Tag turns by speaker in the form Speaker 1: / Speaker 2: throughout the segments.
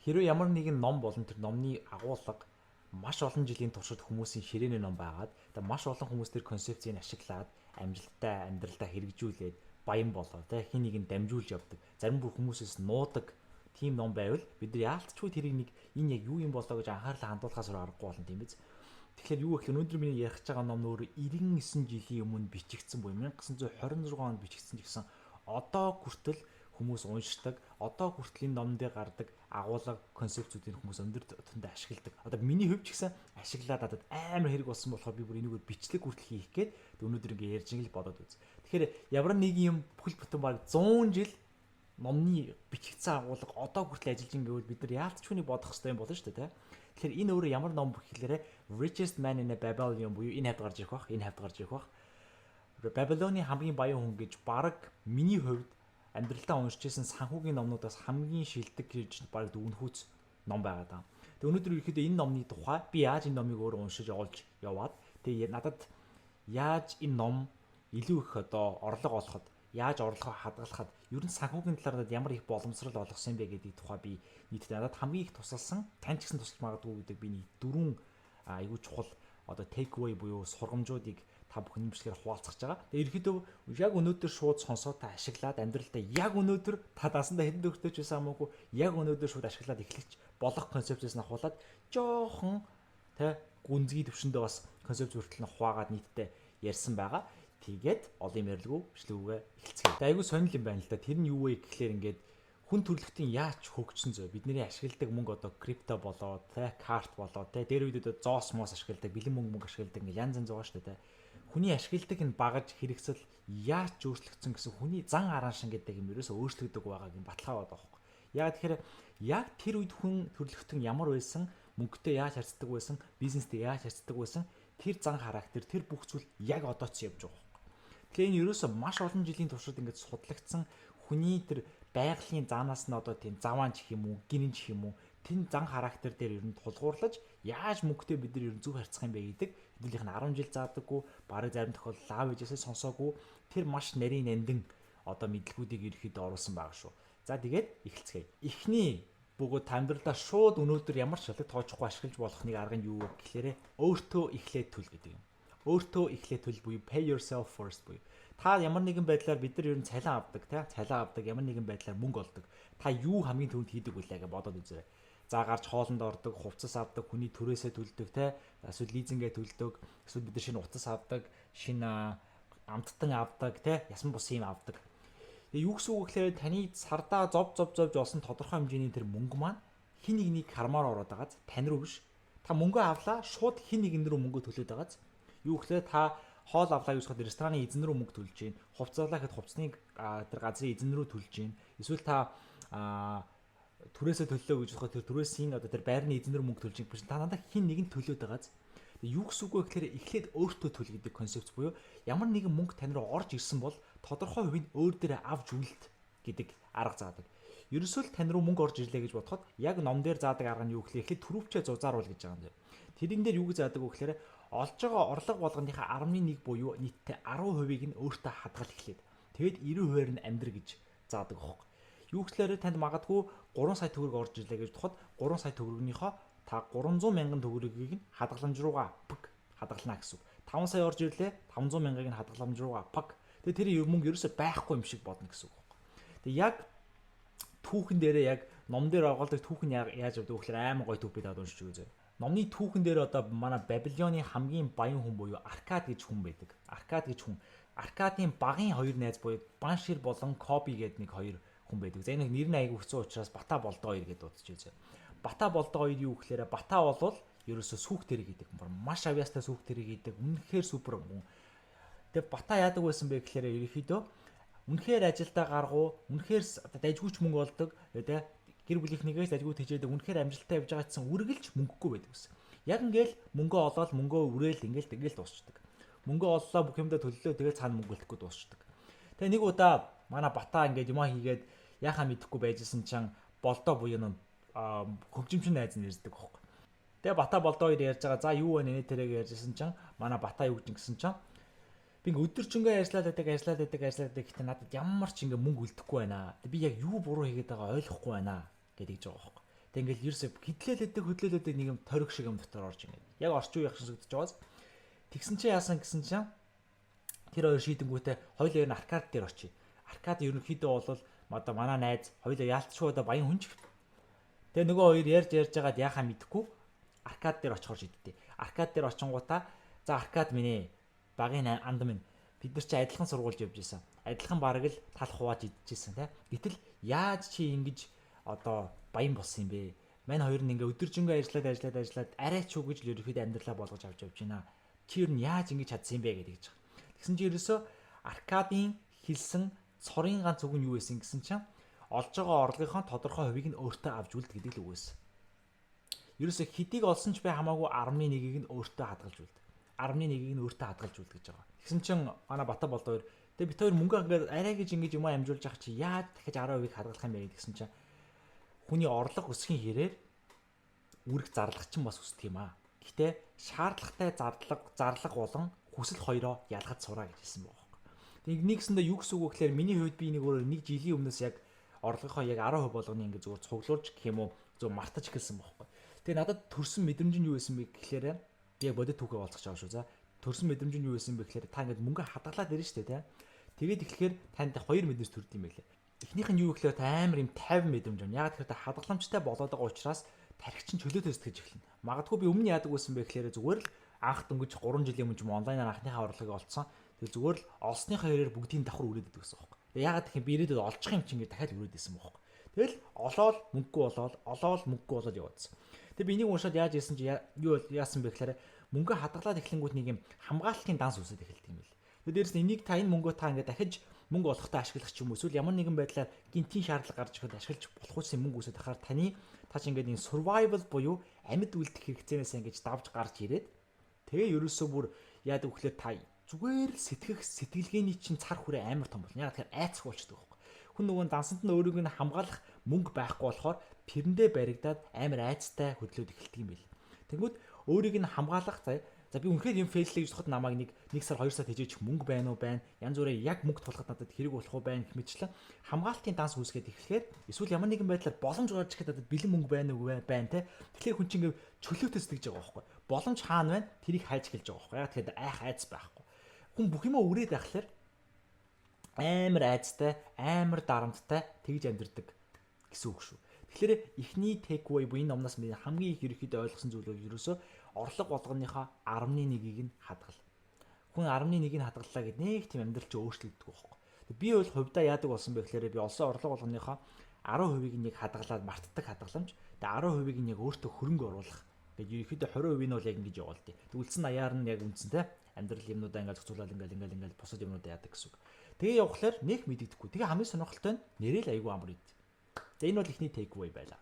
Speaker 1: Хэрвээ ямар нэгэн ном болон тэр номны агуулга маш олон жилийн туршид хүмүүсийн ширээний ном байгаад, тэгээ маш олон хүмүүс тэр концепцийг ашиглаад амжилттай амьдралдаа хэрэгжүүлээд баян болоо, тэ, хин нэг нь дамжуулж явдаг. Зарим бүр хүмүүсээс нуудаг тийм ном байвал бид нар яалтчгүй тэрийг нэг энэ яг юу юм болоо гэж анхаарлаа хандуулахаас өөр аргагүй болно, тийм биз. Тэгэхээр юу гэхээр өнөөдөр миний ярих гэж байгаа ном нөр 99 жилийн өмнө бичигдсэн буюу 1926 онд бичигдсэн ч гэсэн одоо хүртэл хүмүүс уншдаг. Одоо хүртэл энэ номон дээр гардаг агуулга, концепцүүдийг хүмүүс өндөр түвшинд ашигладаг. Одоо миний хувьд ч гэсэн ашиглаад надад амар хэрэг болсон болохоор би бүр энэгээр бичлэг хүртэл хийх гээд өнөөдөр ингээ ярьж ин л бодоод үз. Тэгэхээр ямар нэг юм бүхэл бүтэн баг 100 жил номны бичигдсэн агуулга одоо хүртэл ажиллаж ин гэвэл бид нар яалтчгүй бодох хэрэгтэй юм болно шүү дээ, тэ. Тэгэхээр энэ өөрөө ямар ном гэхлээрэ Richest Man in Babylon буюу энэ хавьд гарч ирэх бах, энэ хавьд гарч ирэх бах. Бабилоны хамгийн баян хүн гэж баг миний хувьд амьдралдаа уншиж байсан санхүүгийн номнуудаас хамгийн шилдэг гэж баг дүгнэхүүц ном байгаа даа. Тэгээ өнөөдөр ерөөхдөө энэ номны тухай, би яаж энэ номыг өөрөө уншиж олж яваад, тэгээ надад яаж энэ ном илүү их одоо орлого олоход, яаж орлогоо хадгалахад, ер нь санхүүгийн талаар надад ямар их боломжрол олгосон юм бэ гэдэг тухай би нийтдээ надад хамгийн их тусалсан, тань ч гэсэн тусалж магадгүй гэдэг би нэг дөрвөн айгүй чухал одоо take away буюу сургамжуудыг та бүхэн бичлэгээр хуваалцах байгаа. Тэгээ ерөөхдөө яг өнөөдөр шууд сонсоод та ашиглаад амьдралдаа яг өнөөдөр, та дансандаа хэдэн төгрөгтэй ч байсан хамаагүй, яг өнөөдөр шууд ашиглаад эхлэж болох концепцээс нь ахуулаад жоохон тэ гүнзгий төвшөндөө бас концепц хүртэл нь хуваагаад нийтдээ ярьсан байгаа. Тэгээд олон юм ярилгүй, бичлэгээ эхэлцгээе. Тэгээ айгүй сонир юм байна л да. Тэр нь юу вэ гэхлээр ингээд хүн төрөлхтөн яаж хөгжсөн зөө. Бидний ашигладаг мөнгө одоо крипто болоо, тэ, карт болоо, тэ, дээр үед одоо зоос моос ашигладаг, бэлэн мөнгө мөнгө ашигладаг, ингээд янз янз байгаа шүү дээ, тэ. Хүний ашигладаг энэ багаж хэрэгсэл яаж өөрчлөгдсөн гэсэн, хүний зан араншин гэдэг юм ерөөсөө өөрчлөгдөг байгааг юм баталгаа байгаа байхгүй. Яг тэгэхээр яг тэр үед хүн төрөлхтөн ямар байсан, мөнгөтэй яаж харьцдаг байсан, бизнестэй яаж харьцдаг байсан, тэр зан характер, тэр бүх зүйл яг одоо ч явж байгаа байхгүй. Тэгэхээр энэ ерөөсөө маш олон жилийн туршид ингээд судлагдсан хүний тэр байгалийн заанаас нь одоо тийм заваан ч гэх юм уу, гинэн ч гэх юм уу, тэн зан характер дээр ер нь тулгуурлаж яаж мөнгөтэй бид нар ер нь зөв харьцах юм бэ гэдэг хэдүүлийнх нь 10 жил заадаггүй, бараг зарим тохиолдолд лав ээжээсээ сонсоогүй тэр маш нарийн нандин одоо мэдлэгүүдийг ерөөхдөө оруулсан байгаа шүү. За, тэгээд эхэлцгээе. Эхний бөгөөд амьдралдаа шууд өнөөдөр ямар ч шалаг тооцохгүй ашиглаж болох нэг арга нь юу вэ гэхлээрэ өөртөө эхлээд төл гэдэг юм. Өөртөө эхлээд төл буюу pay yourself first буюу та ямар нэгэн байдлаар бид нар ер нь цалин авдаг, тий, цалин авдаг, ямар нэгэн байдлаар мөнгө олдог. Та юу хамгийн түрүүнд хийдэг вүлээ гэж бодоод үзээрэй. За, гарч хоолнд ордог, хувцас авдаг, хүний түрээсээ төлдөг, тий, эсвэл лизингээ төлдөг, эсвэл бид нар шинэ утас авдаг, шинэ амттан авдаг, тий, ясан бус юм авдаг. Тэгээ юу гэсэн үг гэхээр таны сардаа зов зов зовж олсон тодорхой хэмжээний тэр мөнгө маань хин нэгнийг хармаар ороод байгааз, тань руу биш. Та мөнгө авлаа, шууд хин нэгэн рүү мөнгө төлөөд байгааз. Юу гэхээр та хоол авлаа гэж бодоход рестораны эзэн рүү мөнгө төлж гин. Хувцас авлаа гэхэд хувцсны тэр газрын эзэн рүү төлж гин. Эсвэл та түрээсээ төллөө гэж бодоход тэр түрээсийн одоо тэр байрны эзэн рүү мөнгө төлж гин. Та надад хин нэгэн төлөөд байгааз. Юу гэсэн үг вэ гэхээр эхлээд өөртөө төл гэдэг концепц буюу ямар нэгэн мөнгө тань руу орж ирсэн бол тодорхой хувийг өөр дээрээ авч үлд гэдэг арга заадаг. Ерөөсөө л тань руу мөнгө орж ирлээ гэж бодоход яг ном дээр заадаг арга нь юу гэхээр эхлээд түрүүвчээ зузааруул гэж байгаа юм. Тэрэн дээр юу гэж заадаг вэ гэхээр олж байгаа орлого болгоныхаа 10.1 буюу нийтдээ 10%-ийг нь өөртөө хадгал эхлээд. Тэгээд 90%-аар нь амьдр гэж заадаг аахгүй. Юу гэхээр танд магадгүй 3 сая төгрөг орж ирлээ гэж бодоход 3 сая төгрөгнийхөө та 300 мянган төгрөгийг нь хадгаламж руугаа пг хадгална гэсэн үг. 5 сая орж ирлээ, 500 мянгаыг нь хадгаламж руугаа пг. Тэгээ тэр мөнгө ерөөсөй байхгүй юм шиг бодно гэсэн үг байна. Тэгээ яг түүхэн дээрээ, яг ном дээр оголдог түүхэн яаж явдаг вэ гэхээр амар гоё түүх би таад уншиж өгье. Номны түүхэн дээр одоо манай Бабилоны хамгийн баян хүн буюу Аркад гэж хүн байдаг. Аркад гэж хүн. Аркадын багын хоёр найз буюу Баншир болон Коби гэдэг нэг хоёр хүн байдаг. За, энэ нэр нь айгүй хэцүү учраас Бата болдоо хоёр гэдээ дуудаж үзье. Бата болдоо хоёр юу гэхээр Бата болвол ерөөсө сүүх тэрэг хийдэг. Маш авьяастай сүүх тэрэг хийдэг. Үнэхээр супер хүн. Тэгээ Бата яадаг байсан бэ гэхээр ерөнхийдөө үнэхээр ажилдаа гаргуу, үнэхээр дайжгүйч мөнгө олдог, тэ, гэр бүлийнхнийгээс дайжгүй тэжээдэг, үнэхээр амжилттай явж байгаа гэсэн үргэлж мөнгөгүй байдаг гэсэн. Яг ингээл мөнгө олоод, мөнгөө үрээл, ингээл тэгэл дуусчдаг. Мөнгө оллоо, бүх юмдаа төллөө, тэгэл цаана мөнгө олохгүй дуусчдаг. Тэгээ нэг удаа манай Бата ингээд юмаа хийгээд яхаа мэдэхгүй байжсэн чинь болдоо буюу нэг хөгжимчин найз нь ирдэг байхгүй. Тэгээ Бата болдоо хоёр ярьж байгаа. За, юу вэ нэ тэрэг ярьжсэн чинь манай Бата юу гэж гэсэн чинь би ингээ өдөржингөө ажиллаад байдаг, ажиллаад байдаг, ажиллаад байдаг, гэхдээ надад ямар ч ингээ мөнгө үлдэхгүй байна. Тэг би яг юу буруу хийгээд байгаа ойлгохгүй байна гэдэг гэж байгаа байхгүй. Тэг ингээл ерөөсөө хидлээлэдэг хөдлөөлөдөг нэг юм ториг шиг юм дотор орж ингээд. Яг орчин үеийн шиг зүгдэж байгаас. Тэгсэн чинь яасан гэсэн чинь тэр хоёр шийдэнгүүтээ хоёулаа ер нь аркад дээр очие. Аркад ерөнхийдөө бол одоо манай найз хоёулаа яалтчгүй одоо баян хүн ч. Тэгээ нөгөө хоёр ярьж ярьж байгаад яхаа мэдэхгүй аркад дээр очихоор шийдтээ. Аркад дээр очингуудаа за аркад минь ээ багын анд минь бид нар чи адилхан сургуульд явж исэн. Адилхан бараг л тал хувааж идчихсэн тий. Гэтэл яаж чи ингэж одоо баян болсон юм бэ? Мань хоёр нь ингээ өдөржингөө ажиллаад ажиллаад ажиллаад арай ч үгэж л ерөнхийдөө амьдралаа болгож авч явж байна. Чи ер нь яаж ингэж чадсан юм бэ гэдэг чинь. Тэгсэн чи ерөөсөө Аркадийн хэлсэн цорын ганц үг нь юу байсан гэсэн чинь олж байгаа орлогынхоо тодорхой хувийг нь өөртөө авч үлд гэдэг л үг байсан. Ерөөсөө хэдийг олсон ч бай хамаагүй 10.1-ийг нь өөртөө хадгалж үлд. 10.1-ийг нь өөртөө хадгалж үлд гэж байгаа. Тэгсэн чинь манай Бата болд хоёр тэгээ бит хоёр мөнгө ингээд арай гэж ингэж юм амжуулж явах чи яаж дахиж 10%-ийг хадгалах юм бэ гэсэн чинь хүний орлого өсөхийн хэрээр үүрэг зарлах чинь бас өсдөг юм аа. Гэтэ шаардлагатай зарлага болон хүсэл хоёроо ялгаж сураа гэж хэлсэн байгаа байхгүй. Тэгээ нэгсэндээ юу гэсэн үг вэ гэхээр миний хувьд би нэг өөр нэг жилийн өмнөөс яг орлогынхоо яг 10% болгоны ингээд зүгээр цуглуулж гэх юм уу зөв мартаж эхэлсэн байхгүй. Тэгээ надад төрсэн мэдрэмж нь юу байсан бэ гэхээр би яг бодит түүхээ олцож байгаа шүү. За төрсэн мэдрэмж нь юу байсан бэ гэхээр та ингээд мөнгө хадгалаад ирнэ шүү дээ, тэ. Тэгээд эхлэхээр танд хоёр мэдрэмж төрд юм байлээ. Эхнийх нь юу гэхээр та амар юм 50 мэдрэмж байна. Яг тэгэхээр та хадгаламжтай болоод байгаа учраас тархи чинь чөлөөтэй сэтгэж эхэлнэ. Магадгүй би өмнө яадаг байсан бэ гэхээр зүгээр л анх дөнгөж 3 жилийн өмнө ч юм онлайнаар анхныхаа орлогыг олцсон. Тэгээ зүгээр л олсныхаа хэрээр бүгдийг давхар үрээд идэг гэсэн юм. Тэгээ яагаад гэх юм би ирээдүйд олчих юм чинь ингээд дахиад үрээд исэн байхгүй. Тэгэл олоол мөнгөгүй болоол олоол мөнгөгүй болоод яваадсан. Тэгээ би энийг уншаад яаж исэн чи юу яасан бэ гэхээр мөнгө хадгалаад эхлэнгүүт нэг юм хамгаалтын данс үүсээд эхэлдэг юм бэл. Тэгээ дээрэс нь энийг та энэ мөнгөө та ингээд дахиж мөнгө олохдоо ашиглах ч юм уу эсвэл ямар нэгэн байдлаар гинтийн шаардлага гарч ирэхэд ашиглаж болох үсэн мөнгө үүсээд ахаар таны та чи ингээд энэ survival буюу амьд үлдэх хэрэгцээнээс ингэж давж гарч ирээд тэгээ ерөөсөө бүр яадаг вөхлөөр та зүгээр л сэтгэх сэтгэлгээний чинь цар хүрээ амар том болно. Яг тэгэхээр айцх болчдөг байхгүй. Хүн нөгөө дансанд нь өөрийг нь хамгаалах мөнгө байхгүй болохоор тэрэндээ баригдаад амар айцтай хөдлөөд эхэлдэг юм байл. Тэнгүүд өөрийг нь хамгаалах заяа. За би үнэхээр юм фейллээ гэж бодоход намайг нэг 1 сар 2 сар тэжээчих мөнгө байна уу байна. Янз бүрээ яг мөнгө тулахад надад хэрэг болох уу байна гэх мэтчлэн хамгаалтын данс үүсгээд эхлэхээр эсвэл ямар нэгэн байдлаар боломж гарч ирэхэд надад бэлэн мөнгө байна уу байна те. Тэгэхээр хүн чинь ингээ чөлөөтэй сэтгэж байгаа байхгүй. Боломж хаана байна? Тэрийг хайж эхэлж байгаа байхгүй. Яг тэгэхээр айх айц байхгүй. Хүн бүх юмаа үрээд байхлаар амар айцтай, амар дарамттай тэгж амьдэрдэг гэсэн үг шүү. Тэгэхээр эхний take away буюу энэ номноос хамгийн их ерөнхийдөө ойлгосон зүйл бол ерөөсөө орлого болгоныхоо 10.1-ийг нь хадгал. Хүн 10.1-ийг нь хадгаллаа гэд нэг тийм амьдрал чи өөрчлөгддөг байхгүй. Би бол хувьдаа яадаг болсон бэ гэхээр би олсон орлого болгоныхоо 10%-ийг нь яг хадгалаад мартдаг хадгаламж. Тэгээ 10%-ийг нь яг өөртөө хөрөнгө оруулах. Тэгээд ерөнхийдөө 20% нь бол яг ингэж яваал тий. Тэг үлдсэн 80-аар нь яг үндсэн те амьдрал юмнуудаа ингээл зохицуулаад ингээл ингээл ингээл бусад юмнуудаа яадаг гэсэн үг. Тэгээ явхлаар нэг мэдэгдэхгүй. Тэгээ хамгийн сонирхолтой нь нэрэл айгүй амар ид. За энэ бол эхний take away байлаа.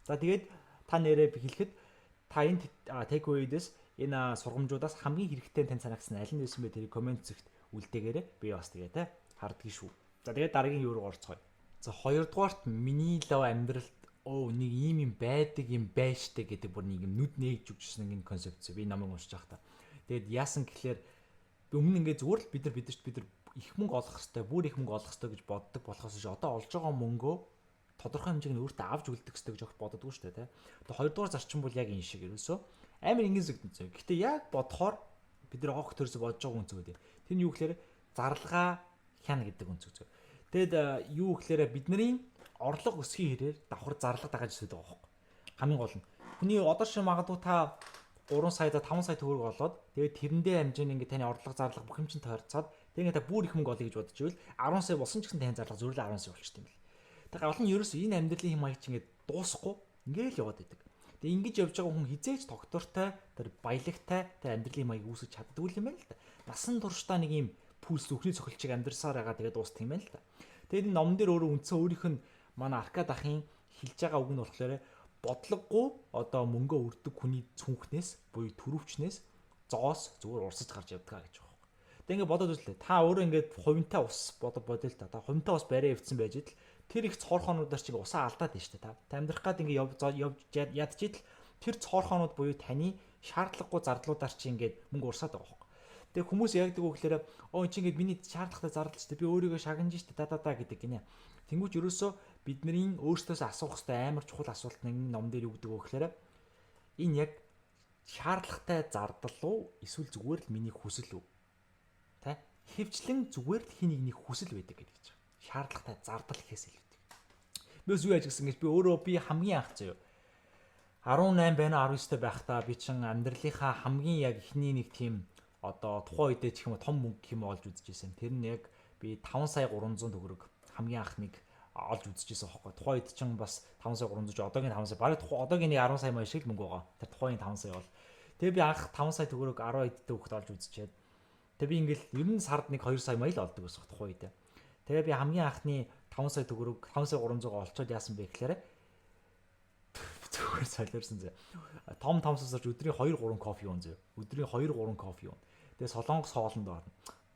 Speaker 1: За тэгээд та нэрээ хэлэхэд та энэ take away-дээс энэ сургамжуудаас хамгийн хэрэгтэй тань санагдсан аль нь байсан бэ тэрийг коммент зэгт үлдээгээрэй. Би бас тэгээ те хардгийг шүү. За тэгээд дараагийн юу руу орцгоё. За хоёрдугаарт миний лав амьдралд оо нэг ийм юм байдаг юм байштай гэдэг бүр нэг юм нүд нээж өгчсэн нэг концепц би намайг уншиж байхдаа. Тэгээд яасан гэхлээр би өмнө ингээд зүгээр л бид нар их мөнгө олох хэвээр бүр их мөнгө олох хэвээр гэж боддог болохоос биш одоо олж байгаа мөнгөө тодорхой хэмжээг нь өөртөө авч үлдэх хэрэгтэй гэж огт боддоггүй шүү дээ, тэ. Тэгээ хоёрдугаар зарчим бол яг энэ шиг ерөөсөө амар энгийн зүгтэн зөө. Гэтэ яг бодохоор бид нар огт төрсө бодож байгаа үнцэг үү. Тэр нь юу гэхээр зарлага хяна гэдэг үнцэг зөө. Тэгэд юу гэхээр бидний орлого өсгийн хэрээр давхар зарлага дагаж өсөд байгаа байхгүй. Хамгийн гол нь хүний одоо шиг магадгүй та 3 сая за 5 сая төгрөг олоод тэгээд тэрэндээ хэмжээний ингээд таны орлого зарлага бүх юм чинь тойрцоод тэгээд ингээд та бүр их мөнгө олъё гэж бодож ивэл 10 сая болсон ч гэсэн таны зарлага зөвхөн 10 сая болчт юм бэл. Тэгээ гол нь ерөөсөө энэ амьдралын хэм маяг чинь ингээд дуусахгүй ингээл яваад идэг. Тэгээ ингэж явж байгаа хүн хизээч тогтвортой, тэр баялагтай, тэр амьдралын маяг үүсгэж чаддгүй юм байна л да. Насан туршдаа нэг юм пульс зүрхний цохилчиг амьдрсаар байгаа тэгээ дуустах юм байна л да. Тэгээд энэ номон дээр өөрөө үндсэн өөрийнх нь манай Аркад ахын хэлж байгаа үг нь болохоор бодлогогүй одоо мөнгөө үрдэг хүний цүнхнээс буюу төрөвчнээс зоос зүгээр урсаж гарч явдаг гэж байгаа юм. Тэгээ ингээд бодоод үзлээ. Та өөрөө ингээд хувинтай ус бодод бодъё л та. Та хувинтай ус барай эвдсэн байж идэл тэр их цоорхоонуудаар чиг усаа алдаад байна шүү дээ та. Та амьдрах гад ингээд явж ядж идэл тэр цоорхоонууд буюу таны шаардлагагүй зардлуудаар чи ингээд мөнгө урсаад байгаа байхгүй. Тэгээ хүмүүс яадаг вэ гэхээр оо эн чинь ингээд миний шаардлагатай зардал ч би өөрийгөө шагнаж штэ да да да гэдэг гинэ. Тэнгүүч ерөөсөө Бидний өөрсдөөс асуух хэрэгтэй амар чухал асуулт нэг ном дээр юу гэдэг вэ гэхээр энэ яг шаардлагатай зардал уу эсвэл зүгээр л миний хүсэл үү? Тэ? Хөвчлэн зүгээр л хин нэгний хүсэл байдаг гэдэг чинь. Шаардлагатай зардал гэхээс илүүтэй. Би бас юу яаж гисэн гэж би өөрөө би хамгийн анх заяа 18 байна 19-тэй байхдаа би чин амьдралынхаа хамгийн яг эхний нэг тийм одоо тухайн үедээ ч юм уу том мөнгө юм олж үзчихсэн. Тэр нь яг би 5 сая 300 төгрөг хамгийн анх нэг олж үзчихсэн байхгүй. Тухайн үед чинь бас 5 сая 300 ч одоогийн 5 сая бараг тухайн одоогийн нэг 10 сая маяг шиг л мөнгө байгаа. Тэр тухайн 5 сая бол. Тэгээ би анх 5 сая төгрөг 10 эдтэй хүүхэд олж үзчихэд тэгээ би ингээл ер нь сард нэг 2 сая маяг л олдог байсан тухайн үед. Тэгээ би хамгийн анхны 5 сая төгрөг 5 сая 300 олцоод яасан бэ гэхээр зүгээр солиорсон зэ. Том том сусарч өдрийн 2 3 кофе уун зэ. Өдрийн 2 3 кофе уун. Тэгээ Солонгос хоолнд орно.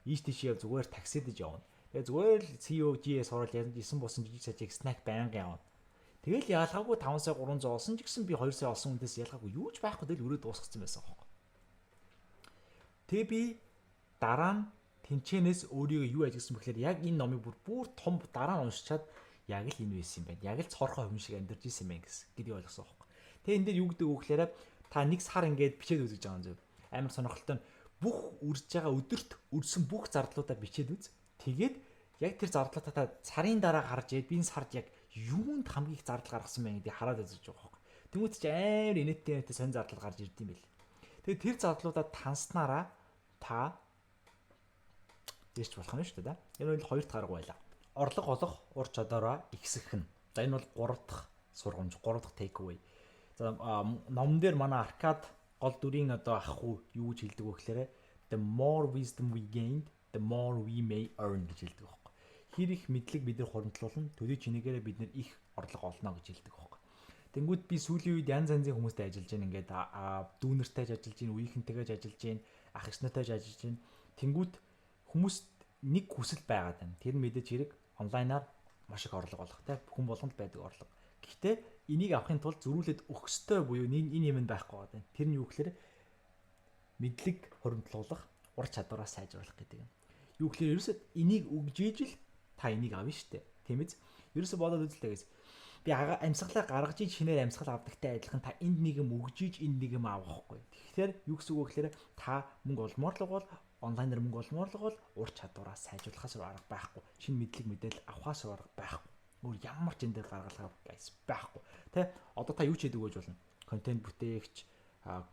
Speaker 1: Ийш тийш яв зүгээр таксидэж явна. Тэгээ зүгээр л COGS орол ясан босон жижиг сажиг snack байнга явна. Тэгэл ялгаагүй 5 сая 300 олсон ч гэсэн би 2 сая олсон хүнээс ялгаагүй юу ч байхгүй тэгэл өрөө дуусгацсан байсан аахгүй. Тэгээ би дараа нь тэнчэнээс өөрийгөө юу ажигласан бэхлээр яг энэ номыг бүр бүр том дараа нь уншичаад яг л энэ байсан юм байна. Яг л цорхоо хүн шиг амьдарч исэн юм байна гэсэн гэдгийг ойлгосон аахгүй. Тэгээ энэ дээр юу гэдэг вэ гэхээр та нэг сар ингээд бичээд үзэж байгаа юм зөв. Амар сонирхолтой нь бүх үрж байгаа өдөрт үрсэн бүх зардлуудаа бичээд үз. Тэгээд яг тэр зардлуудаа та сарын дараа гарч ирээд би энэ сард яг юунд хамгийн их зардал гаргасан бэ гэдгийг хараад үзэж байгаа байхгүй. Тэнгүүт чи амар инээдтэй инээдтэй сонь зардал гарч ирд юм бэл. Тэгээд тэр зардлуудаа танснараа та дээшч болох нь шүү дээ. Энэ бол хоёр дахь арга байлаа. Орлого олох ур чадвараа ихсэх нь. За, энэ бол гурав дахь сургамж, гурав дахь take away. За, номон дээр манай Аркад гол дүрийн одоо ах хүү юу гэж хэлдэг вэ гэхээр "The more wisdom we gained, the more we may earn" гэж хэлдэг байхгүй. Хэр их мэдлэг бид нар хуримтлуулна, төдий чинийгээрээ бид нар их орлого олно гэж хэлдэг байхгүй. Тэнгүүд би сүүлийн үед янз янзын хүмүүстэй ажиллаж байна. Ингээд дүүнертэй ч ажиллаж байна, үеийнхэнтэйгээ ч ажиллаж байна, ах эгч нартай ч ажиллаж байна. Тэнгүүд хүмүүст нэг хүсэл байгаад байна. Тэр нь мэдээж хэрэг онлайнаар маш их орлого олох те хүн болгонд байдаг орлого. Гэхдээ энийг авахын тулд зөрүүлээд өгөх ёстой буюу энэ юм нь байхгүй байгаа. Тэр нь юу гэхээр мэдлэг хуримтлуулах, ур чадвараа сайжруулах гэдэг юм. Юу гэхээр ерөөсөө энийг өгж ижил та энийг авна штэ. Тийм биз? Ерөөсөө бодоод үзэлтэй гэсэн. Би амьсгалаа гаргаж иж шинээр амьсгал авдагтай адилхан та энд нэг юм өгж иж энд нэг юм авах хгүй. Тэгэхээр юу гэсэн үг вэ гэхээр та мөнгө олмоор л бол онлайнаар мөнгө олмоор л бол ур чадвараа сайжруулахаас өөр арга байхгүй. Шинэ мэдлэг мэдээлэл авахаас өөр арга байхгүй. Өөр ямар ч энэ дээр гаргалгаа guys байхгүй. Тэ одоо та юу ч хийдэг гэж болно. Контент бүтээгч,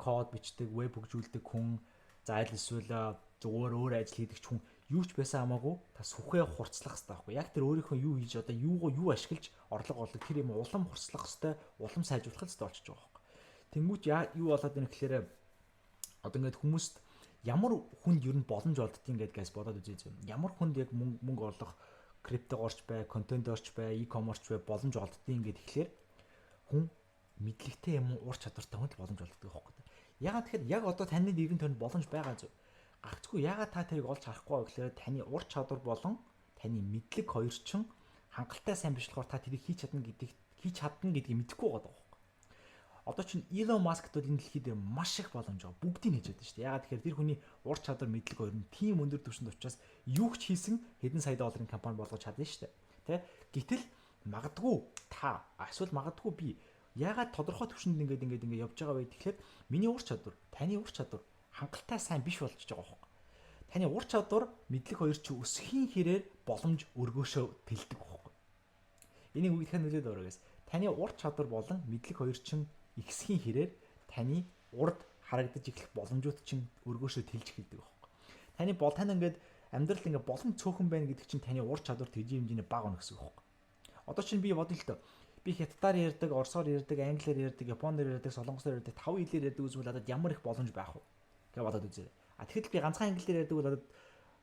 Speaker 1: код бичдэг, веб хөгжүүлдэг хүн, за аль эсвэл зүгээр өөр ажил хийдэг ч хүн юу ч байсан хамаагүй та сүхээ хурцлах хэрэгтэй байхгүй. Яг тэр өөрийнхөө юу хийж одоо юугаа юу ашиглаж орлого олдог тэр юм улам хурцлах хэрэгтэй, улам сайжруулах хэрэгтэй болчихж байгаа байхгүй. Тэнгүүт юу болоод байна гэхээр одоо ингээд хүмүүст ямар хүнд ер нь боломж олддгийг ингээд guys бодоод үзье зөө. Ямар хүнд яг мөнгө олох криптогоорч бай, контенторч бай, e-commerce бай боломж олддгийг ингээд тэгэхээр хүн мэдлэгтэй юм уу ур чадвартай хүн л боломж олддог байхгүй. Ягаад тэгэхээр яг одоо таны эргэн тойронд боломж байгаа зү. Гагцгүй ягаад та тэрийг олж харахгүй вэ гэхээр таны ур чадвар болон таны мэдлэг хоёр чинь хангалттай сайн биш болохоор та тэрийг хийж чадна гэдгийг мэдэхгүй байгаа байхгүй. Одоо чинь Elon Musk бол энэ дэлхий дээр маш их боломж байгаа. Бүгдийг хийж чадсан шүү дээ. Ягаад тэгэхээр тэр хүний ур чадвар, мэдлэг хоёр нь тийм өндөр түвшинд учраас юу ч хийсэн хэдэн сая долларын компани болгож чадна шүү дээ. Тэ? Гэтэл магадгүй та эсвэл магадгүй би ягаад тодорхой түвшинд ингээд ингээд ингээд явж байгаа вэ гэхээр миний ур чадвар, таны ур чадвар хангалттай сайн биш болчихж байгаа байхгүй. Таны ур чадвар, мэдлэг хоёр чи өсөхийн хэрээр боломж өргөөшөө тэлдэг байхгүй. Энийг үгдэхэн нөлөөд ороо гэс. Таны ур чадвар болон мэдлэг хоёр чинь ихсхийн хэрээр таны урд харагдаж эхлэх боломжууд чинь өргөөшөө тэлж эхэлдэг байхгүй. Таны бол тань ингээд амьдрал ингээд боломж цөөхөн байна гэдэг чинь таны ур чадвар тэжээ хэмжээний бага өнө гэсэн үг байхгүй. Одоо чинь би бодъё л доо. Би хятадаар ярьдаг, оросоор ярьдаг, англиар ярьдаг, японоор ярьдаг, солонгосоор ярьдаг, таван хэлээр ярьдаг үзвэл надад ямар их боломж байх вэ гэж бодоод үзээрэй. А тэгэхэд би ганцхан англиар ярьдаг бол надад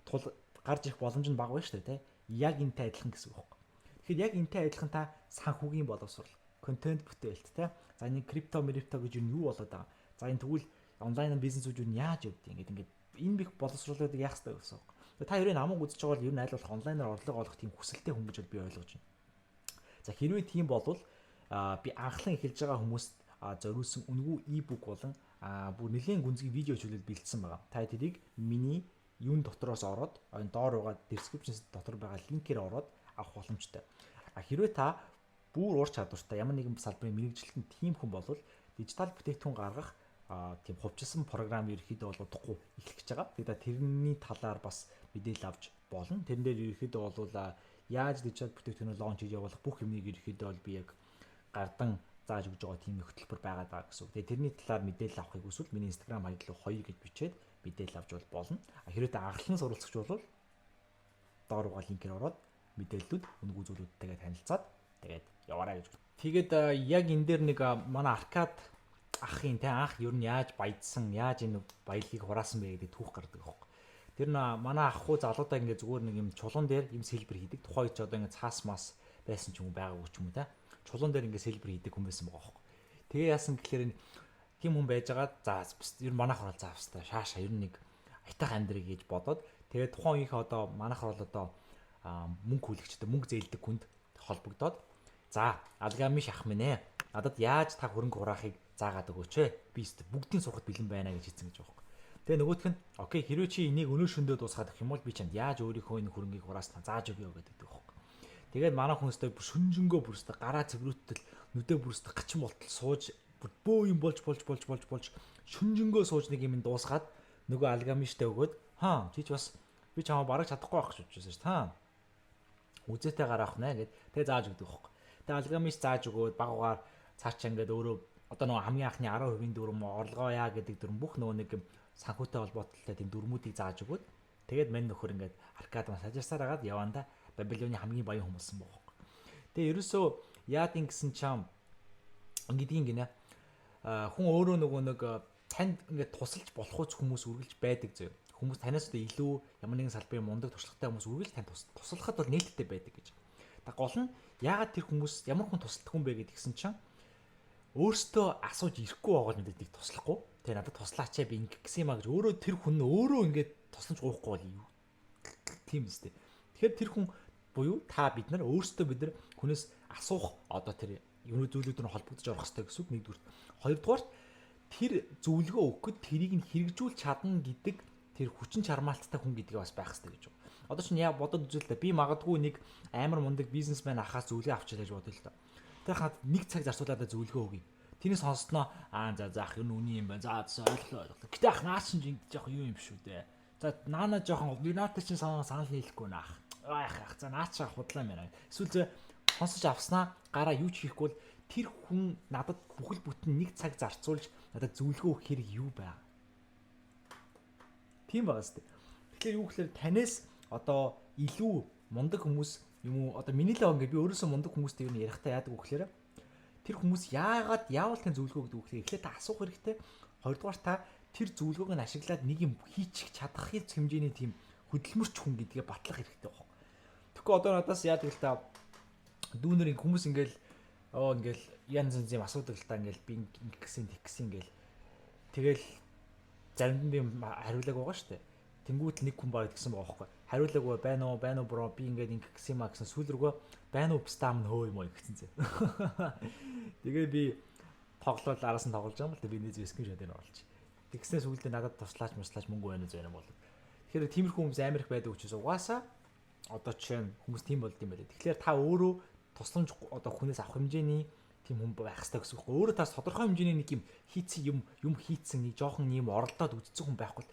Speaker 1: тул гарч ирэх боломж нь бага байна шүү дээ, тэ. Яг энтэй адилхан гэсэн үг байхгүй. Тэгэхээр яг энтэй адилхан та санхүүгийн боловсрол, контент бүтээлт, тэ. За, энэ крипто, мрипто гэж юу болоод байгаа. За, энэ тэгвэл онлайн бизнесүүд юу яаж явдгийг ингээд ингээд энэ бих боловсруулалтыг яах хэрэгтэй гэсэн үг. Та ерөө намайг үзэж байгаа бол ер нь аль болох онлайнаар орлого олох тийм хүсэлтэй хүн гэж би ойлгож байна. За, хэрвээ тийм болвол би анхлан эхэлж байгаа хүмүүст зориулсан үнэгүй e-book болон бүр нэлээд гүнзгий видео чөлөөл бэлдсэн байгаа. Та тэрийг миний юун дотроос ороод энэ доор байгаа description дотор байгаа линкээр ороод авах боломжтой. А хэрвээ та Бүр ур чадвартай ямар нэгэн салбарын мэргэжилтэн тийм хүн болвол дижитал бүтээгдэхүүн гаргах тийм хувьчилсан програм ерөөхдөө бол удахгүй эхлэх гэж байгаа. Тэгээд тэрний талаар бас мэдээлэл авч болно. Тэрэн дээр ерөөхдөө бол яаж дижитал бүтээгдэхүүнээ launch хийж явуулах бүх юмыг ерөөхдөө бол би яг гардан зааж өгж байгаа тийм хөтөлбөр байгаад байгаа гэсэн үг. Тэгээд тэрний талаар мэдээлэл авахыг хүсвэл миний Instagram хаяг руу 2 гэж бичээд мэдээлэл авч бол болно. Хэрвээ та анхлан суралцагч бол доор байгаа линкээр ороод мэдээллүүд, үнэгүй зүйлүүдтэйгээ танилцаад тэгээд яваарай гэж. Тэгээд яг энэ дээр нэг манай Аркад ахын те анх ер нь яаж баядсан, яаж энэ баялагийг хураасан бэ гэдэг түүх гардаг байхгүй. Тэр нь манай ах хуу залуудаа ингээ зүгээр нэг юм чулуун дээр юм сэлбэр хийдэг. Тухайн үед ч одоо ингээ цаас мас байсан ч юм уу байгаагүй ч юм уу те. Чулуун дээр ингээ сэлбэр хийдэг хүн байсан байгаа байхгүй. Тэгээ яасан гэхлээр тийм хүн байжгаад за ер нь манайх бол заав хэвээр шааша ер нь нэг аятайх амьдрыг гэж бодоод тэгээ тухайн үеийнхээ одоо манайх бол одоо мөнгө хүлэгчтэй мөнгө зээлдэг хүнд холбогдоод за Алгамиш ах минь ээ надад яаж та хөрөнгө хураахыг заагаад өгөөч ээ. Би бүгдийг сурахад бэлэн байна гэж хэлсэн гэж байгаа байхгүй. Тэгээ нөгөөх нь окей, хэрвээ чи энийг өнөө шөндөө дуусгаад өгөх юм бол би чамд яаж өөрийнхөө энэ хөрөнгийг хураасна зааж өгье гэдэг байхгүй. Тэгээд манай хүнстэй бүр шүнжэнгөө бүрстэй гараа цэврүүтэл нүдэ бүрстэй гачин болтол сууж бүр бөө юм болж болж болж болж болж шүнжэнгөө сууж нэг юм дуусгаад нөгөө Алгамиштэй өгөөд хаа чи ч бас би чамаа бараг чадахгүй байх гэж бодчихсон шүү дээ. Хаа үзээтэй гараах нэ гэд тэгээ зааж өгдөг байхгүй. Тэгээ Алгамиш зааж өгөөд баг багаар цаачаа ингээд өөрөө одоо нөгөө хамгийн анхны 10% дүрм орлогоо яа гэдэг дүрм бүх нөгөө нэг санхүүтэй холбоотой тийм дүрмүүдийг зааж өгөөд тэгээд мань нөхөр ингээд Аркад бас ажилласаар агаад яванда Бабилоны хамгийн баян хүмүүс болсон байгаа байхгүй. Тэгээ ерөөсөө яад ингэсэн чам ингэдгийг гинэ хүн өөрөө нөгөө нэг танд ингээд тусалж болох үз хүмүүс үргэлж байдаг зөө. Хүмүүс танаас одоо илүү ямар нэгэн салбарын мундаг туршлагатай хүмүүс үргэлж танд туслахад бол нээлттэй байдаг гэж. Та гол нь яагаад тэр хүмүүс ямар хүн тусалдаг юм бэ гэдгийгсэн чинь өөртөө асууж ирэхгүй байгаа л мэдээд туслахгүй. Тэгээ надад туслаач би ингэх гэсэн юм а гэж өөрөө тэр хүн өөрөө ингээд тусламж гуйхгүй бол юу тийм үстэй. Тэгэхээр тэр хүн буюу та бид нар өөрсдөө бид нар хүнээс асуух одоо тэр юм зүйлүүд нь холбогдож орох хэрэгтэй гэсэн үг нэгдүгээр. Хоёрдугаарт тэр зөвлөгөө өгөхөд тэрийг нь хэрэгжүүлж чадна гэдэг тэр хүчин чармаалттай хүн гэдгээ бас байх хэрэгтэй гэж байна. Одоо чинь яа бодод үзэл та би магадгүй нэг амар мундаг бизнесмен ахаас зөвлөгөө авчилаа гэж бодъё л та. Тэр хаад нэг цаг зарцуулаад зөвлөгөө өгье. Тэрний сонссноо аа за за ах энэ үний юм байна. За ойлголоо ойлголоо. Гэтэ ах наа чинь ингэ жоох юу юм шүү дээ. За наана жоохон би наатай чинь санал нийлэхгүй наах. Аах ах за наа чи худлаа юм байна. Эсвэл зэ сонсож авснаа гараа юу ч хийхгүй бол тэр хүн надад бүхэл бүтэн нэг цаг зарцуулж надад зөвлөгөө өгөх хэрэг юу байгаа. Тийм байгаа сте. Тэгэхээр юу гэхээр танаас одоо илүү мундаг хүмүүс юм уу одоо миний л ингээд би өөрөөсөө мундаг хүмүүстэй юу ярихдаа яадаг вэ гэхээр тэр хүмүүс яагаад яавал тань зөвлөгөө өгдөг вэ гэхээр эхлээд та асуух хэрэгтэй. Хоёрдугаар та тэр зөвлөгөөг нь ашиглаад нэг юм хийчих чадах хэмжээний тийм хөдөлмөрч хүн гэдгээ батлах хэрэгтэй байхгүй. Тэгэхгүй одоо надаас яадаг л та дүүнер хүмүүс ингээл оо ингээл янз янз юм асуудаг л та ингээл би ингэх гэсэн тэгэх гэсэн ингээл тэгэл заримд нь би хариулаагүй байгаа шүү дээ. Тэнгүүт нэг хүн баг гэсэн байгаа байхгүй. Хариулаагүй байна уу байна уу бро би ингээд ингэх гэсэн юм а гэсэн сүүл рүүгээ байна уу пстам нь хөө юм уу гэсэн зэ. Тэгээ би тоглол араас нь тоглож байгаа юм л да би нэг зүйл скриншот энэ оруулж. Тэгснээ сүүлдээ надад туслаач муслаач мөнгө байна уу юм бол. Тэгэхээр тиймэрхүү хүмүүс амар их байдаг учраас угаасаа одоо жишээ нь хүмүүс тийм болд юм байна. Тэгэхээр та өөрөө тусламж одоо хүнээс авах хэмжээний тийм хүн байх хэрэгтэй гэсэн үг. Өөрөө тас тодорхой хэмжээний нэг юм хийцэн юм юм хийцэн нэг жоохон юм оролдоод үзсэн хүн байхгүй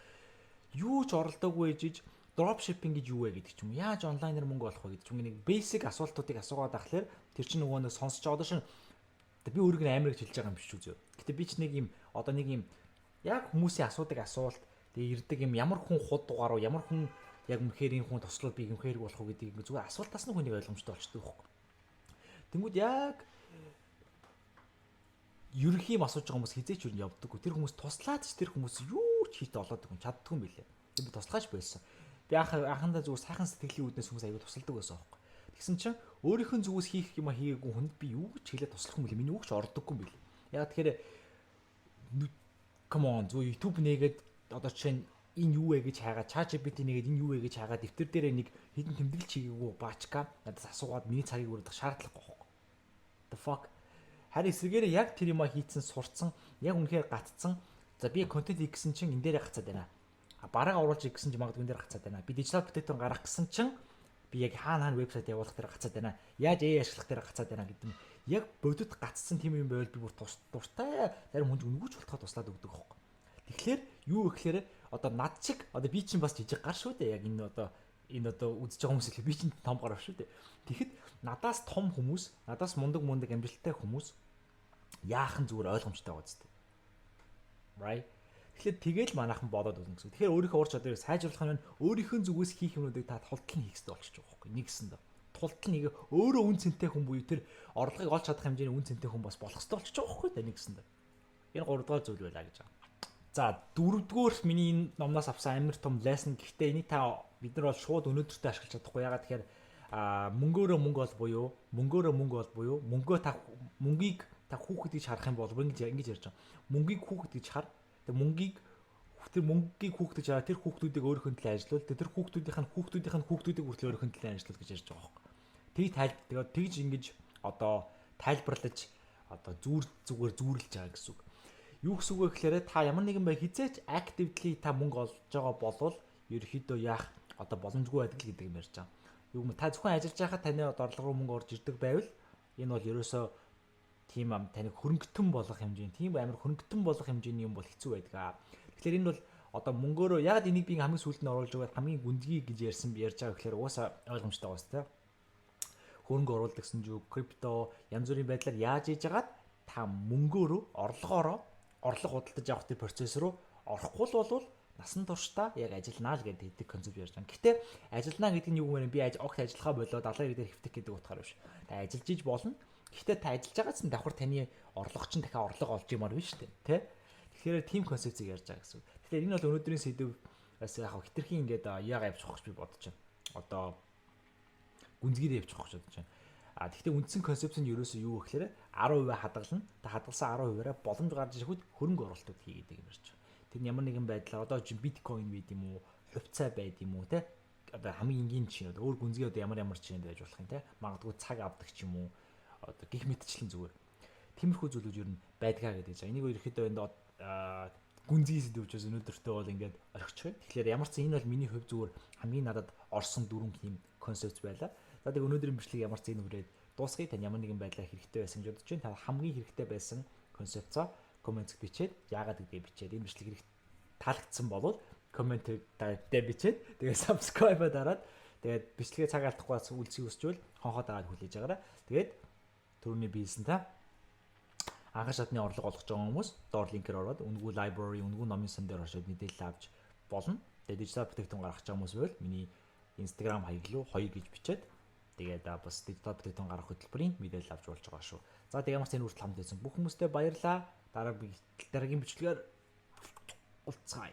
Speaker 1: юу ч оролдоогүй ээжиж дропшиппинг гэж юу вэ гэдэг ч юм уу. Яаж онлайнаар мөнгө олох вэ гэдэг ч юм нэг basic асуултуудыг асуугаад ахлаар тэр чинь нөгөө нэг сонсож байгаа одоо шин би өөрийг нь амар гэж хэлж байгаа юм биш үү зөө. Гэтэ би ч нэг юм одоо нэг юм яг хүмүүсийн асуудаг асуулт тэгээ ирдэг юм ямар хүн худ дугаар уу ямар хүн яг үнэхээр энэ хүн туслал би үнэхээр болох уу гэдгийг ингээ зүгээр асуултаас нь хүнийг ойлгомжтой болчдөг байхгүй. Тэнгүүд яг ерөнхий юм асууж байгаа хүмүүс хизээч юу явдаггүй. Тэр хүмүүс туслаад ч тэр хүмүүс юу ч хийх олоод юм чаддгүй юм билээ. Тэг би туслаач байсан. Би анх анхандаа зүгээр сайхан сэтгэлийн үүднээс хүмүүс аягүй тусалдаг байсан аахгүй. Тэгсэн чинь өөрийнх нь зүгээс хийх юм хийгээгүй хүнд би юу ч хэлээ туслах юм бэлээ. Миний үг ч ордоггүй юм билээ. Яг тэгэхээр come on зөв YouTube нээгээд одоо жишээ нь энэ юу вэ гэж хайгаад ChatGPT нэгээд энэ юу вэ гэж хайгаад дэвтэр дээрээ нэг хэдэн тэмдэглэж хийгээгүй баачка надаас асуугаад миний цагийг өрөдөх шаардлагагүй байхгүй. The fuck. Харин эсвэргээрээ яг тэр юма хийцэн сурцсан яг үнэхээр гатцсан. За би контент хийх гэсэн чинь энэ дээрээ гацаад байна. А бараг оруулж хийх гэсэн чинь магадгүй энэ дээр гацаад байна. Би дижитал бүтээгдэхүүн гаргах гэсэн чинь би яг хаана хаана вебсайт явуулах дээр гацаад байна. Яаж AI ашиглах дээр гацаад байна гэдэг нь. Яг бодит гацсан тийм юм байвал би бүр дуртай зарим хүн үнгүүч болтгоо туслаад өгдөг хөөхгүй. Тэгэхээр юу гэхээр одоо над шиг одоо би чинь бас жижиг гар шүү дээ. Яг энэ одоо үзэж байгаа хүмүүс л би чинь том гар шүү дээ. Тэгэхэд надаас том хүмүүс, надаас мундаг мундаг амжилттай хүмүүс яахан зүгээр ойлгомжтой байгаа зү. Right? Тэгэхээр тэгэл манайхан бодоод үзэн гэсэн. Тэгэхээр өөрийнхөө ур чадварыг сайжруулах нь өөрийнхөө зүгээс хийх юмнуудыг та тултал нь хийх хэрэгтэй болчихж байгаа байхгүй. Нэгсэндээ. Тултал нэг өөрөө үн цэнтэй хүн буюу тэр орлогыг олж чадах хэмжээний үн цэнтэй хүн бас болох хэрэгтэй болчихж байгаа байхгүй та нэгсэндээ. Энэ гуравдугаар зүйл байлаа гэж байгаа. За, дөрөвдүгээр миний энэ номноос авсан амар том lesson, гэхдээ энийг та бид нар бол шууд өнөөдөртөө ашиглаж чадахгүй. Ягаад тэгэхээр мөнгөөрөө мөнгө ол буюу мөнгөөрөө мөнгө ол буюу мөнгөө та мөнгийг та хүүхэд гэж харах юм бол ингэж ярьж байгаа. Мөнгийг хүүхэд гэж хар. Тэгээ мөнгийг тэр мөнгийг хүүхэд гэж хараа, тэр хүүхдүүдийг өөрийнхөө төлөө ажилуул. Тэр хүүхдүүдийнх нь хүүхдүүдийнх нь хүүхдүүдийг хүртэл өөрийнхөө төлөө ажилуул гэж ярьж байгаа байхгүй. Тэг тайл тэгээд тэгж ингэж одоо тайлбарлаж одоо зүүр зүгээр зүүрлж байгаа гэсэн үг. Юу гэсэн үг вэ гэхээр та ямар нэгэн бай хизээч actively та мөнгө олж байгаа болвол ерөөхдөө яах одоо боломжгүй байдаг л гэдэг юм ярьж байгаа. Юу юм, та зөвхөн ажиллаж байхад таны орлого руу мөнгө орж ирдэг байвал энэ бол ерөөсөө тийм ам таныг хөрөнгөтөн болох хэмжээний, тийм амар хөрөнгөтөн болох хэмжээний юм бол хэцүү байдаг. Тэгэхээр энэ бол одоо мөнгөөрөө яг энийг би хамгийн сүүлд нь оруулж байгаа хамгийн гүнзгий гэж ярьсан ярьж байгаа гэхээр угаасаа ойлгомжтой байгаа сте. Хөрөнгө оруулдаг гэсэн зүйл крипто янз бүрийн байдлаар яаж хийж хагаад та мөнгөөрөө орлогоороо орлого худалдаж авах тэр процесс руу орохгүй л болвол насан туршдаа яг ажилланаа л гэдэг концепт ярьж байгаа. Гэтэ ажиллана гэдэг нь юу юм бэ? Би огт ажиллахаа болоо далайн ирэг дээр хэвтэх гэдэг утгаар биш. Та ажиллаж иж болно. Гэхдээ та ажиллаж байгаа чинь давхар таны орлого чинь дахиад орлого олж юмар биш үү? Тэ? Тэгэхээр тийм концепцийг ярьж байгаа гэсэн үг. Тэгэхээр энэ бол өнөөдрийн сэдэв бас яг хитрхийн ингээд яага явчих гэж би бодож байна. Одоо гүнзгийрээ явчих гэж бодож байна. А тэгвэл үндсэн концепц нь ерөөсөө юу гэхээр 10% хадгална. Та хадгалсан 10%-аараа боломж гарч ирэхэд хөрөнгө оруулалтууд хий гэдэг юм ярьж байгаа. Тэр нь ямар нэгэн байдлаар одоо чи биткойн байд юм уу, хувьцаа байд юм уу, те, одоо хамгийн энгийн жишээ, өөр гүнзгий одоо ямар ямар жишээнд байж болох юм, те, магадгүй цаг авдаг ч юм уу, одоо гих мэтчлэн зүгээр тиймэрхүү зүйлүүд ер нь байдгаа гэдэг чинь энийг ерөөхдөө энд гүнзгий сэдв учраас өнөөдөртөө бол ингээд орхичих. Тэгэхээр ямар ч энэ бол миний хувь зүгээр хамгийн надад орсон дөрвөн тийм концепт байлаа. За, тэг өнөөдрийн бичлэг ямар ч энэ хүрээд дуусгая. Тань ямар нэгэн байдлаар хэрэгтэй байсан гэж бодож байна. Та хамгийн хэрэгтэй байсан концепцоо comment бичээд, яагаад гэдгийг бичээд, энэ бичлэг хэрэг таалагдсан болвол comment дээр бичээд, тэгээ subscribe дараад, тэгээд бичлэгээ цаг алдахгүй бас үлдсийг хүсвэл хонхоо дагаад хүлээж байгаарай. Тэгээд түрүүний биелсэн та анхан шатны орлого олгож байгаа хүмүүс доор линкээр ороод үнэгүй library, үнэгүй номын сан дээр оршоод мэдээлэл авч болно. Тэгээд дижитал бүтээгдэхүүн гаргах байгаа хүмүүс байвал миний Instagram хаяг руу 2 гэж бичээд, тэгээд бас дижитал бүтээгдэхүүн гаргах хөтөлбөрийн мэдээлэл авч болж байгаа шүү. За, тэгээд ямар ч энэ хүртэл хамт байсан бүх хүмүүстээ баярлалаа. Дараагийн бичлэгээр уулзцаая.